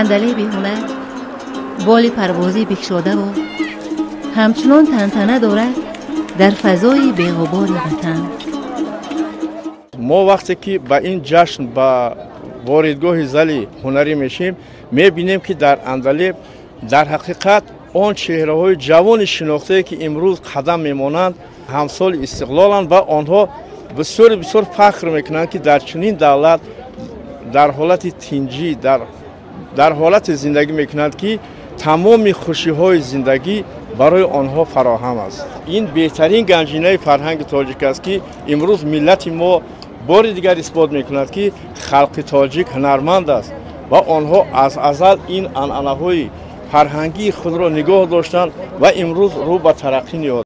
Андалеби ҳунар боли парвозӣ бикшодаву ҳамчунон тантана дорад дар фазои беғубори ватан. Мо вақте ки ба ин ҷашн ба воридгоҳи зали ҳунарӣ мешем, мебинем, ки дар Андалеб дар ҳақиқат он чеҳраҳои ҷавони шинохтае, ки имрӯз қадам мемонанд, ҳамсоли истиқлоланд ва онҳо бисёри бисёр фахр мекунанд, ки дар чунин давлат дар ҳолати тинҷӣ дар ҳолати зиндагӣ мекунанд, ки тамоми хушиҳои зиндагӣ барои онҳо фароҳам аст. Ин беҳтарин ганҷинаи фарҳанги тоҷик аст, ки имрӯз миллати мо бори дигар исбот мекунад, ки халқи тоҷик ҳунарманд аст ва онҳо аз азал ин анъанаҳои фарҳангии худро нигоҳ доштанд ва имрӯз рӯ ба тараққӣ ниёд.